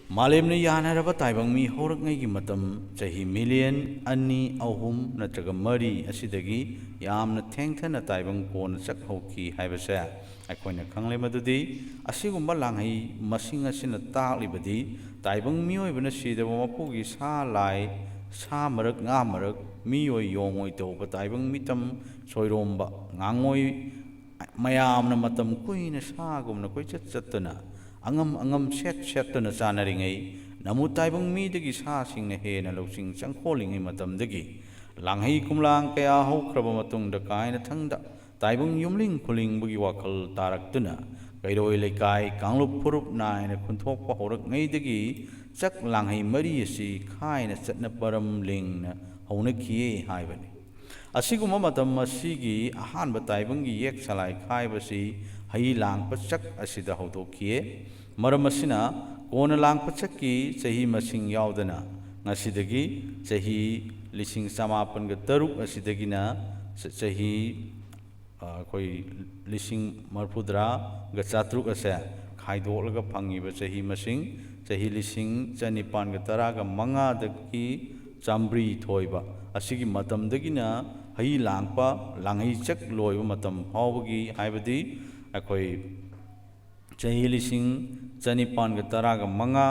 ꯃꯥꯂꯦꯝꯅ ꯌꯥꯅꯔꯕ ꯇꯥꯏꯕꯪ ꯃꯤ ꯍꯧꯔꯛꯉꯩꯒꯤ ꯃꯇꯝ ꯆꯍꯤ ꯃꯤꯂꯤꯌꯟ ꯑꯅꯤ, ꯑꯍꯨꯝ ꯅꯠꯇ꯭ꯔꯒ ꯃꯔꯤ ꯑꯁꯤꯗꯒꯤ ꯌꯥꯝꯅ ꯊꯦꯡꯊꯅ ꯇꯥꯏꯕꯪ ꯀꯣꯟꯅ ꯆꯛꯍꯧꯈꯤ ꯍꯥꯏꯕꯁꯦ ꯑꯩꯈꯣꯏꯅ ꯈꯪꯂꯦ꯫ ꯃꯗꯨꯗꯤ ꯑꯁꯤꯒꯨꯝꯕ ꯂꯥꯡꯍꯩ ꯃꯁꯤꯡ ꯑꯁꯤꯅ ꯇꯥꯛꯂꯤꯕꯗꯤ ꯇꯥꯏꯕꯪ ꯃꯤꯑꯣꯏꯕꯅ ꯁꯤꯗꯕ ꯃꯄꯨꯒꯤ ꯁꯥ ꯂꯥꯏ, ꯁꯥ ꯃꯔꯛ, ꯉꯥ ꯃꯔꯛ, ꯃꯤꯑꯣꯏ ꯌꯣꯡꯑꯣꯏ ꯇꯧꯕ ꯇꯥꯏꯕꯪ ꯃꯤꯇꯝ ꯁꯣꯏꯔꯣꯝꯕ ꯉꯥꯉꯣꯏ ꯃꯌꯥꯝꯅ ꯃꯇꯝ ꯀꯨꯏꯅ ꯁꯥꯒꯨꯝꯅ ꯀꯣꯏꯆꯠ ꯆꯠꯇꯨꯅ, ꯑꯉꯝ ꯑꯉꯝ ꯁꯦꯠ ꯁꯦꯠꯇꯨꯅ ꯆꯥꯅꯔꯤꯉꯩ, ꯅꯃꯨ ꯇꯥꯏꯕꯪ ꯃꯤꯗꯒꯤ ꯁꯥꯁꯤꯡꯅ ꯍꯦꯟꯅ ꯂꯧꯁꯤꯡ ꯆꯪꯈꯣꯜꯂꯤꯉꯩ ꯃꯇꯝꯗꯒꯤ ꯂꯥꯡꯍꯩ ꯀꯨꯝꯂꯥꯡ ꯀꯌꯥ ꯍꯧꯈ꯭ꯔꯕ ꯃꯇꯨꯡꯗ ꯀꯥꯏꯅꯊꯪꯗ ꯇꯥꯏꯕꯪ ꯌꯨꯝꯂꯤꯡ ꯈꯨꯂꯤꯡꯕꯒꯤ ꯋꯥꯈꯜ ꯇꯥꯔꯛꯇꯨꯅ ꯀꯩꯔꯣꯏ ꯂꯩꯀꯥꯏ ꯀꯥꯡꯂꯨꯞ ꯐꯨꯔꯨꯞ ꯅꯥꯏꯅ ꯈꯨꯟꯊꯣꯛꯄ ꯍꯧꯔꯛꯉꯩꯗꯒꯤ ꯆꯛ ꯂꯥꯡꯍꯩ ꯃꯔꯤ ꯑꯁꯤ ꯈꯥꯏꯅ ꯆꯠꯅ ꯄꯔꯝ ꯂꯤꯡꯅ ꯍꯧꯅꯈꯤꯌꯦ ꯍꯥꯏꯕꯅꯤ꯫ ꯑꯁꯤꯒꯨꯝꯕ ꯃꯇꯝ ꯑꯁꯤꯒꯤ ꯑꯍꯥꯟꯕ ꯇꯥꯏꯕꯪꯒꯤ ꯌꯦꯛ ꯁꯂꯥꯏ ꯈꯥꯏꯕꯁꯤ ꯍꯩ ꯂꯥꯡꯕ ꯆꯛ ꯑꯁꯤꯗ ꯍꯧꯗꯣꯛꯈꯤꯌꯦ꯫ ꯃꯔꯝ ꯑꯁꯤꯅ ꯀꯣꯟꯅ ꯂꯥꯡꯄꯆꯛꯀꯤ ꯆꯍꯤ ꯃꯁꯤꯡ ꯌꯥꯎꯗꯅ ꯉꯁꯤꯗꯒꯤ ꯆꯍꯤ ꯂꯤꯁꯤꯡ ꯆꯃꯥꯄꯟꯒ ꯇꯔꯨꯛ ꯑꯁꯤꯗꯒꯤꯅ ꯆ-, ꯆꯍꯤ, ꯑ, ꯑꯩꯈꯣꯏ ꯂꯤꯁꯤꯡ ꯃꯔꯤꯐꯨꯇꯔꯥꯒ ꯆꯥꯇ꯭ꯔꯨꯛ ꯑꯁꯦ ꯈꯥꯏꯗꯣꯛꯂꯒ ꯐꯪꯉꯤꯕ ꯆꯍꯤ ꯃꯁꯤꯡ, ꯆꯍꯤ ꯂꯤꯁꯤꯡ ꯆꯅꯤꯄꯥꯟꯒ ꯇꯔꯥꯒ ꯃꯉꯥꯗꯒꯤ ꯆꯥꯃꯔꯤ ꯊꯣꯏꯕ ꯑꯁꯤꯒꯤ ꯃꯇꯝꯗꯒꯤꯅ ꯍꯩ ꯂꯥꯡꯄ ꯂꯥꯡꯍꯩꯆꯛ ꯂꯣꯏꯕ ꯃꯇꯝ ꯐꯥꯎꯕꯒꯤ, ꯍꯥꯏꯕꯗꯤ ꯑꯩꯈꯣꯏ ꯆꯍꯤ ꯂꯤꯁꯤꯡ ꯆꯅꯤꯄꯥꯟꯒ ꯇꯔꯥꯒ ꯃꯉꯥ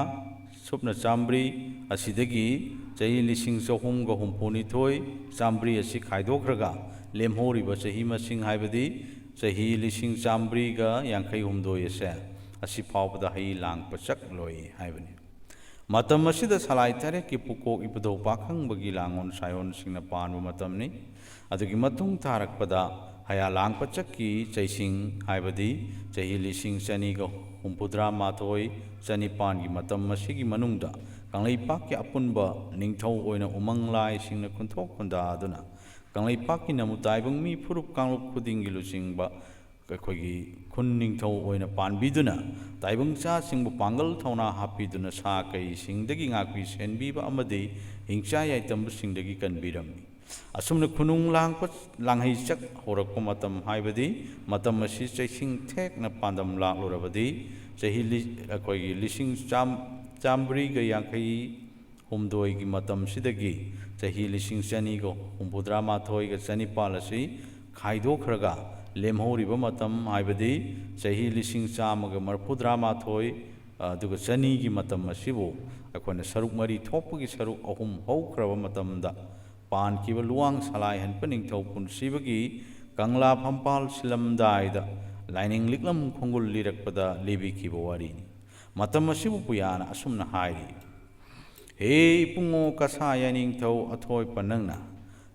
ꯁꯨꯞꯅ ꯆꯥꯃꯔꯤ ꯑꯁꯤꯗꯒꯤ ꯆꯍꯤ ꯂꯤꯁꯤꯡ ꯆꯍꯨꯝꯒ ꯍꯨꯝꯐꯨꯅꯤꯊꯣꯏ ꯆꯥꯃꯔꯤ ꯑꯁꯤ ꯈꯥꯏꯗꯣꯛꯈ꯭ꯔꯒ ꯂꯦꯝꯍꯧꯔꯤꯕ ꯆꯍꯤ ꯃꯁꯤꯡ, ꯍꯥꯏꯕꯗꯤ ꯆꯍꯤ ꯂꯤꯁꯤꯡ ꯆꯥꯃꯔꯤꯒ ꯌꯥꯡꯈꯩ ꯍꯨꯝꯗꯣꯏ ꯑꯁꯦ, ꯑꯁꯤ ꯐꯥꯎꯕꯗ ꯍꯩ ꯂꯥꯡꯄꯆꯛ ꯂꯣꯏ ꯍꯥꯏꯕꯅꯤ꯫ ꯃꯇꯝ ꯑꯁꯤꯗ ꯁꯂꯥꯏ ꯇꯔꯦꯠꯀꯤ ꯄꯨꯀꯣꯛ ꯏꯕꯨꯙꯧ ꯄꯥꯈꯪꯕꯒꯤ ꯂꯥꯡꯑꯣꯟ ꯁꯥꯏꯑꯣꯟꯁꯤꯡꯅ ꯄꯥꯟꯕ ꯃꯇꯝꯅꯤ꯫ ꯑꯗꯨꯒꯤ ꯃꯇꯨꯡ ꯇꯥꯔꯛꯄꯗ ꯍꯌꯥ ꯂꯥꯡꯄꯆꯛꯀꯤ ꯆꯩꯁꯤꯡ, ꯍꯥꯏꯕꯗꯤ ꯆꯍꯤ ꯂꯤꯁꯤꯡ ꯆꯅꯤꯒ ꯍꯨꯝꯐꯨꯇꯔꯥ ꯃꯥꯊꯣꯏ ꯆꯅꯤꯄꯥꯟꯒꯤ ꯃꯇꯝ ꯑꯁꯤꯒꯤ ꯃꯅꯨꯡꯗ ꯀꯪꯂꯩꯄꯥꯛꯀꯤ ꯑꯄꯨꯟꯕ ꯅꯤꯡꯊꯧ ꯑꯣꯏꯅ ꯎꯃꯪ ꯂꯥꯏꯁꯤꯡꯅ ꯈꯨꯟꯊꯣꯛ ꯈꯨꯟꯗꯥꯗꯨꯅ ꯀꯪꯂꯩꯄꯥꯛꯀꯤ ꯅꯃꯨ ꯇꯥꯏꯕꯪ ꯃꯤ ꯐꯨꯔꯨꯞ ꯀꯥꯡꯂꯨꯞ ꯈꯨꯗꯤꯡꯒꯤ ꯂꯨꯆꯤꯡꯕ ꯑꯩꯈꯣꯏꯒꯤ ꯈꯨꯟ ꯅꯤꯡꯊꯧ ꯑꯣꯏꯅ ꯄꯥꯟꯕꯤꯗꯨꯅ ꯇꯥꯏꯕꯪ ꯆꯥꯁꯤꯡꯕꯨ ꯄꯥꯡꯒꯜ ꯊꯧꯅꯥ ꯍꯥꯞꯄꯤꯗꯨꯅ ꯁꯥ ꯀꯩꯁꯤꯡꯗꯒꯤ ꯉꯥꯛꯄꯤ ꯁꯦꯟꯕꯤꯕ ꯑꯃꯗꯤ ꯍꯤꯡꯆꯥ ꯌꯥꯏꯇꯝꯕꯁꯤꯡꯗꯒꯤ ꯀꯟꯕꯤꯔꯝꯃꯤ꯫ ꯑꯁꯨꯝꯅ ꯈꯨꯅꯨꯡ ꯂꯥꯡꯄ ꯂꯥꯡꯍꯩ ꯆꯛ ꯍꯧꯔꯛꯄ ꯃꯇꯝ, ꯍꯥꯏꯕꯗꯤ ꯃꯇꯝ ꯑꯁꯤ ꯆꯩꯁꯤꯡ ꯊꯦꯛꯅ ꯄꯥꯟꯗꯝ ꯂꯥꯛꯂꯨꯔꯕꯗꯤ ꯆꯍꯤ ꯂꯤ-, ꯑꯩꯈꯣꯏꯒꯤ ꯂꯤꯁꯤꯡ ꯆꯥꯝ-, ꯆꯥꯝꯃꯔꯤꯒ ꯌꯥꯡꯈꯩ ꯍꯨꯝꯗꯣꯏꯒꯤ ꯃꯇꯝꯁꯤꯗꯒꯤ ꯆꯍꯤ ꯂꯤꯁꯤꯡ ꯆꯅꯤꯒ ꯍꯨꯝꯐꯨꯇꯔꯥ ꯃꯥꯊꯣꯏꯒ ꯆꯅꯤꯄꯥꯜ ꯑꯁꯤ ꯈꯥꯏꯗꯣꯛꯈ꯭ꯔꯒ ꯂꯦꯝꯍꯧꯔꯤꯕ ꯃꯇꯝ, ꯍꯥꯏꯕꯗꯤ ꯆꯍꯤ ꯂꯤꯁꯤꯡ ꯆꯥꯝꯃꯒ ꯃꯔꯤꯐꯨꯇꯔꯥ ꯃꯥꯊꯣꯏ, ꯑꯗꯨꯒ ꯆꯅꯤꯒꯤ ꯃꯇꯝ ꯑꯁꯤꯕꯨ ꯑꯩꯈꯣꯏꯅ ꯁꯔꯨꯛ ꯃꯔꯤ ꯊꯣꯛꯄꯒꯤ ꯁꯔꯨꯛ ꯑꯍꯨꯝ ꯍꯧꯈ꯭ꯔꯕ ꯃꯇꯝꯗ ꯄꯥꯟꯈꯤꯕ ꯂꯨꯋꯥꯡ ꯁꯂꯥꯏꯍꯟꯄ ꯅꯤꯡꯊꯧ ꯄꯨꯟꯁꯤꯕꯒꯤ ꯀꯪꯂꯥ ꯐꯝꯄꯥꯜ ꯁꯤꯜꯂꯝꯗꯥꯏꯗ ꯂꯥꯏꯅꯤꯡ ꯂꯤꯛꯂꯝ ꯈꯣꯡꯒꯨꯜ ꯂꯤꯔꯛꯄꯗ ꯂꯤꯕꯤꯈꯤꯕ ꯋꯥꯔꯤꯅꯤ꯫ ꯃꯇꯝ ꯑꯁꯤꯕꯨ ꯄꯨꯌꯥꯅ ꯑꯁꯨꯝꯅ ꯍꯥꯏꯔꯤ, ꯍꯦ ꯏꯄꯨꯡꯉꯣ ꯀꯁꯥ ꯌꯥꯏꯅꯤꯡꯊꯧ ꯑꯊꯣꯏꯕ ꯅꯪꯅ,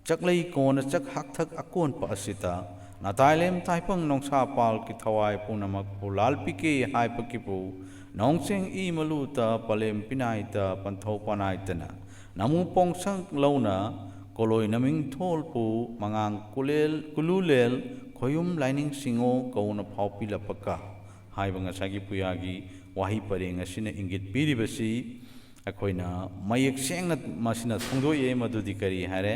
ꯆꯥꯛꯂꯩ ꯀꯣꯟꯅ ꯆꯥꯛ ꯍꯥꯛꯊꯛ ꯑꯀꯣꯟꯕ ꯑꯁꯤꯗ, ꯅꯇꯥꯏꯂꯦꯝ ꯇꯥꯏꯄꯪ ꯅꯣꯡꯁꯥ ꯄꯥꯜꯒꯤ ꯊꯋꯥꯏ ꯄꯨꯝꯅꯃꯛꯄꯨ ꯂꯥꯜꯄꯤꯒꯦ ꯍꯥꯏꯕꯒꯤꯕꯨ, ꯅꯣꯡꯆꯦꯡ ꯏ ꯃꯂꯨꯇ ꯄꯂꯦꯝ ꯄꯤꯅꯥꯏꯇ ꯄꯟꯊꯧ ꯄꯅꯥꯏꯇꯅ, ꯅꯃꯨ ꯄꯣꯡꯁꯛ ꯂꯧꯅ, ꯀꯣꯂꯣꯏ ꯅꯃꯤꯡ ꯊꯣꯜꯄꯨ ꯃꯉꯥꯡ ꯀꯨꯂꯦꯜ, ꯀꯨꯂꯨꯂꯦꯜ ꯈꯣꯌꯨꯝ ꯂꯥꯏꯅꯤꯡ ꯁꯤꯡꯉꯣ ꯀꯧꯅ ꯐꯥꯎꯄꯤꯂꯛꯄꯀ, ꯍꯥꯏꯕ ꯉꯁꯥꯏꯒꯤ ꯄꯨꯌꯥꯒꯤ ꯋꯥꯍꯩ ꯄꯔꯦꯡ ꯑꯁꯤꯅ ꯏꯪꯒꯤꯠ ꯄꯤꯔꯤꯕꯁꯤ ꯑꯩꯈꯣꯏꯅ ꯃꯌꯦꯛ ꯁꯦꯡꯅ ꯃꯁꯤꯅ ꯐꯣꯡꯗꯣꯛꯑꯦ꯫ ꯃꯗꯨꯗꯤ ꯀꯔꯤ ꯍꯥꯏꯔꯦ?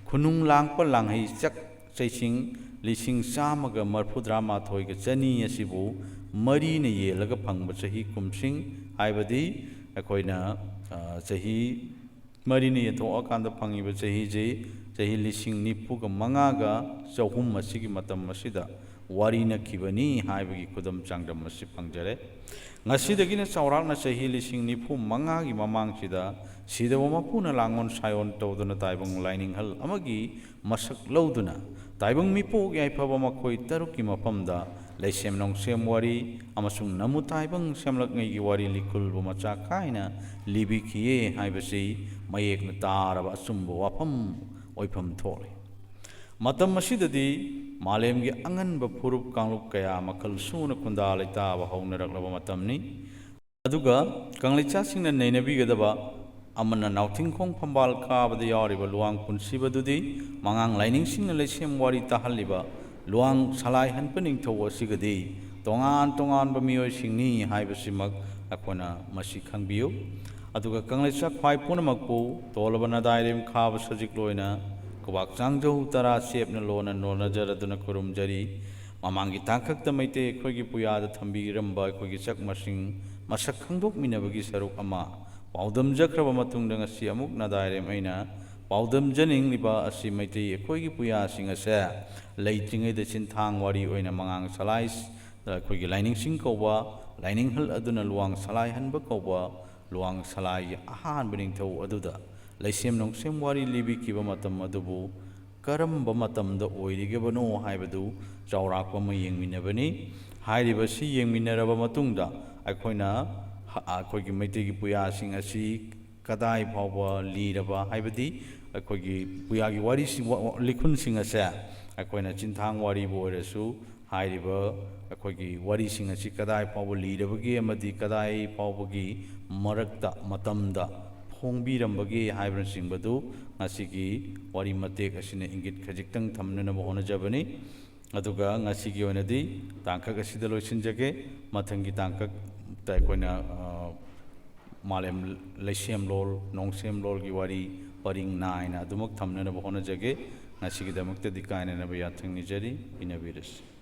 "ꯈꯨꯅꯨꯡ ꯂꯥꯡꯄ ꯂꯥꯡꯍꯩ ꯆꯛ ꯆꯩꯁꯤꯡ ꯂꯤꯁꯤꯡ ꯆꯥꯝꯃꯒ ꯃꯔꯐꯨꯇꯔꯥ ꯃꯥꯊꯣꯏꯒ ꯆꯅꯤ ꯑꯁꯤꯕꯨ ꯃꯔꯤꯅ ꯌꯦꯜꯂꯒ ꯐꯪꯕ ꯆꯍꯤ ꯀꯨꯝꯁꯤꯡ", ꯍꯥꯏꯕꯗꯤ ꯑꯩꯈꯣꯏꯅ, ꯑ, ꯆꯍꯤ ꯃꯔꯤꯅ ꯌꯦꯟꯊꯣꯛꯑꯀꯥꯟꯗ ꯐꯪꯉꯤꯕ ꯆꯍꯤꯁꯤ ꯆꯍꯤ ꯂꯤꯁꯤꯡ ꯅꯤꯐꯨꯒ ꯃꯉꯥꯒ ꯆꯍꯨꯝ ꯑꯁꯤꯒꯤ ꯃꯇꯝ ꯑꯁꯤꯗ ꯋꯥꯔꯤꯅꯈꯤꯕꯅꯤ ꯍꯥꯏꯕꯒꯤ ꯈꯨꯗꯝ ꯆꯥꯡꯗꯝ ꯑꯁꯤ ꯐꯪꯖꯔꯦ꯫ ꯉꯁꯤꯗꯒꯤꯅ ꯆꯥꯎꯔꯥꯛꯅ ꯆꯍꯤ ꯂꯤꯁꯤꯡ ꯅꯤꯐꯨ ꯃꯉꯥꯒꯤ ꯃꯃꯥꯡꯁꯤꯗ ꯁꯤꯗꯕ ꯃꯄꯨꯅ ꯂꯥꯡꯑꯣꯟ ꯁꯥꯏꯑꯣꯟ ꯇꯧꯗꯨꯅ ꯇꯥꯏꯕꯪ ꯂꯥꯏꯅꯤꯡꯍꯜ ꯑꯃꯒꯤ ꯃꯁꯛ ꯂꯧꯗꯨꯅ ꯇꯥꯏꯕꯪ ꯃꯤꯄꯣꯛ ꯌꯥꯏꯐꯕ ꯃꯈꯣꯏ ꯇꯔꯨꯛꯀꯤ ꯃꯐꯝꯗ ꯂꯩꯁꯦꯝ ꯅꯣꯡꯁꯦꯝ ꯋꯥꯔꯤ ꯑꯃꯁꯨꯡ ꯅꯃꯨ ꯇꯥꯏꯕꯪ ꯁꯦꯝꯂꯛꯉꯩꯒꯤ ꯋꯥꯔꯤ ꯂꯤꯈꯨꯜꯕꯨ ꯃꯆꯥ ꯈꯥꯏꯅ ꯂꯤꯕꯤꯈꯤꯌꯦ ꯍꯥꯏꯕꯁꯤ ꯃꯌꯦꯛꯅ ꯇꯥꯔꯕ ꯑꯆꯨꯝꯕ ꯋꯥꯐꯝ ꯑꯣꯏꯐꯝ ꯊꯣꯛꯂꯤ꯫ ꯃꯇꯝ ꯑꯁꯤꯗꯗꯤ ꯃꯥꯂꯦꯝꯒꯤ ꯑꯉꯟꯕ ꯐꯨꯔꯨꯞ ꯀꯥꯡꯂꯨꯞ ꯀꯌꯥ ꯃꯈꯜ ꯁꯨꯅ ꯈꯨꯟꯗꯥ ꯂꯩꯇꯥꯕ ꯍꯧꯅꯔꯛꯂꯕ ꯃꯇꯝꯅꯤ꯫ ꯑꯗꯨꯒ ꯀꯪꯂꯩꯆꯥꯁꯤꯡꯅ ꯅꯩꯅꯕꯤꯒꯗꯕ ꯑꯃꯅ ꯅꯥꯎꯊꯤꯡꯈꯣꯡ ꯐꯝꯕꯥꯜ ꯀꯥꯕꯗ ꯌꯥꯎꯔꯤꯕ ꯂꯨꯋꯥꯡ ꯄꯨꯟꯁꯤꯕꯗꯨꯗꯤ ꯃꯉꯥꯡ ꯂꯥꯏꯅꯤꯡꯁꯤꯡꯅ ꯂꯩꯁꯦꯝ ꯋꯥꯔꯤ ꯇꯥꯍꯜꯂꯤꯕ ꯂꯨꯋꯥꯡ ꯁꯂꯥꯏ ꯍꯟꯄ ꯅꯤꯡꯊꯧ ꯑꯁꯤꯒꯗꯤ ꯇꯣꯉꯥꯟ ꯇꯣꯉꯥꯟꯕ ꯃꯤꯑꯣꯏꯁꯤꯡꯅꯤ ꯍꯥꯏꯕꯁꯤꯃꯛ ꯑꯩꯈꯣꯏꯅ ꯃꯁꯤ ꯈꯪꯕꯤꯌꯨ꯫ ꯑꯗꯨꯒ ꯀꯪꯂꯩꯆꯥ ꯈ꯭ꯋꯥꯏ ꯄꯨꯝꯅꯃꯛꯄꯨ ꯇꯣꯜꯂꯕ ꯅꯗꯥꯏꯔꯦꯝ ꯈꯥꯕ ꯁꯖꯤꯛ ꯂꯣꯏꯅ ꯈꯨꯕꯥꯛ ꯆꯥꯡꯖꯧ ꯇꯔꯥ ꯆꯦꯞꯅ ꯂꯣꯟꯅ ꯅꯣꯟꯅꯖꯔꯗꯨꯅ ꯈꯨꯔꯨꯝꯖꯔꯤ꯫ ꯃꯃꯥꯡꯒꯤ ꯇꯥꯡꯀꯛꯇ ꯃꯩꯇꯩ ꯑꯩꯈꯣꯏꯒꯤ ꯄꯨꯌꯥꯗ ꯊꯝꯕꯤꯔꯝꯕ ꯑꯩꯈꯣꯏꯒꯤ ꯆꯛꯃꯁꯤꯡ ꯃꯁꯛ ꯈꯪꯗꯣꯛꯃꯤꯟꯅꯕꯒꯤ ꯁꯔꯨꯛ ꯑꯃ ꯄꯥꯎꯗꯝꯖꯈ꯭ꯔꯕ ꯃꯇꯨꯡꯗ, ꯉꯁꯤ ꯑꯃꯨꯛ ꯅꯗꯥꯏꯔꯦꯝ ꯑꯩꯅ ꯄꯥꯎꯗꯝꯖꯅꯤꯡꯂꯤꯕ ꯑꯁꯤ ꯃꯩꯇꯩ ꯑꯩꯈꯣꯏꯒꯤ ꯄꯨꯌꯥꯁꯤꯡ ꯑꯁꯦ ꯂꯩꯇ꯭ꯔꯤꯉꯩꯗ ꯆꯤꯟꯊꯥꯡ ꯋꯥꯔꯤ ꯑꯣꯏꯅ ꯃꯉꯥꯡ ꯁꯂꯥꯏ, ꯑꯩꯈꯣꯏꯒꯤ ꯂꯥꯏꯅꯤꯡꯁꯤꯡ ꯀꯧꯕ, ꯂꯥꯏꯅꯤꯡꯍꯜ ꯑꯗꯨꯅ ꯂꯨꯋꯥꯡ ꯁꯂꯥꯏ ꯍꯟꯕ ꯀꯧꯕ, ꯂꯨꯋꯥꯡ ꯁꯂꯥꯏꯒꯤ ꯑꯍꯥꯟꯕ ꯅꯤꯡꯊꯧ ꯑꯗꯨꯗ ꯂꯩꯁꯦꯝ ꯅꯣꯡꯁꯦꯝ ꯋꯥꯔꯤ ꯂꯤꯕꯤꯈꯤꯕ ꯃꯇꯝ ꯑꯗꯨꯕꯨ ꯀꯔꯝꯕ ꯃꯇꯝꯗ ꯑꯣꯏꯔꯤꯒꯕꯅꯣ ꯍꯥꯏꯕꯗꯨ ꯆꯥꯎꯔꯥꯛꯄ ꯑꯃ ꯌꯦꯡꯃꯤꯟꯅꯕꯅꯤ꯫ ꯍꯥꯏꯔꯤꯕꯁꯤ ꯌꯦꯡꯃꯤꯟꯅꯔꯕ ꯃꯇꯨꯡꯗ ꯑꯩꯈꯣꯏꯅ ꯍ-, ꯑꯩꯈꯣꯏꯒꯤ ꯃꯩꯇꯩꯒꯤ ꯄꯨꯌꯥꯁꯤꯡ ꯑꯁꯤ ꯀꯗꯥꯏ ꯐꯥꯎꯕ ꯂꯤꯔꯕ, ꯍꯥꯏꯕꯗꯤ ꯑꯩꯈꯣꯏꯒꯤ ꯄꯨꯌꯥꯒꯤ ꯋꯥꯔꯤꯁꯤ, ꯋꯥ-, ꯋꯥ-, ꯂꯤꯈꯨꯟꯁꯤꯡ ꯑꯁꯦ ꯑꯩꯈꯣꯏꯅ ꯆꯤꯟꯊꯥꯡ ꯋꯥꯔꯤꯕꯨ ꯑꯣꯏꯔꯁꯨ, ꯍꯥꯏꯔꯤꯕ ꯑꯩꯈꯣꯏꯒꯤ ꯋꯥꯔꯤꯁꯤꯡ ꯑꯁꯤ ꯀꯗꯥꯏ ꯐꯥꯎꯕ ꯂꯤꯔꯕꯒꯦ ꯑꯃꯗꯤ ꯀꯗꯥꯏ ꯐꯥꯎꯕꯒꯤ ꯃꯔꯛꯇ, ꯃꯇꯝꯗ ꯐꯣꯡꯕꯤꯔꯝꯕꯒꯦ ꯍꯥꯏꯕꯅꯆꯤꯡꯕꯗꯨ ꯉꯁꯤꯒꯤ ꯋꯥꯔꯤ ꯃꯇꯦꯛ ꯑꯁꯤꯅ ꯏꯪꯒꯤꯠ ꯈꯖꯤꯛꯇꯪ ꯊꯝꯅꯅꯕ ꯍꯣꯠꯅꯖꯕꯅꯤ꯫ ꯑꯗꯨꯒ ꯉꯁꯤꯒꯤ ꯑꯣꯏꯅꯗꯤ ꯇꯥꯡꯀꯛ ꯑꯁꯤꯗ ꯂꯣꯏꯁꯤꯟꯖꯒꯦ꯫ ꯃꯊꯪꯒꯤ ꯇꯥꯡꯀꯛꯇ ꯑꯩꯈꯣꯏꯅ, ꯑ, ꯃꯥꯂꯦꯝ ꯂꯩꯁꯦꯝꯂꯣꯜ, ꯅꯣꯡꯁꯦꯝꯂꯣꯜꯒꯤ ꯋꯥꯔꯤ ꯄꯔꯤꯡ ꯅꯥꯏꯅ ꯑꯗꯨꯃꯛ ꯊꯝꯅꯅꯕ ꯍꯣꯠꯅꯖꯒꯦ꯫ ꯉꯁꯤꯒꯤꯗꯃꯛꯇꯗꯤ ꯀꯥꯏꯅꯅꯕ ꯌꯥꯊꯪ ꯅꯤꯖꯔꯤ꯫ ꯏꯟꯅꯕꯤꯔꯁꯤ꯫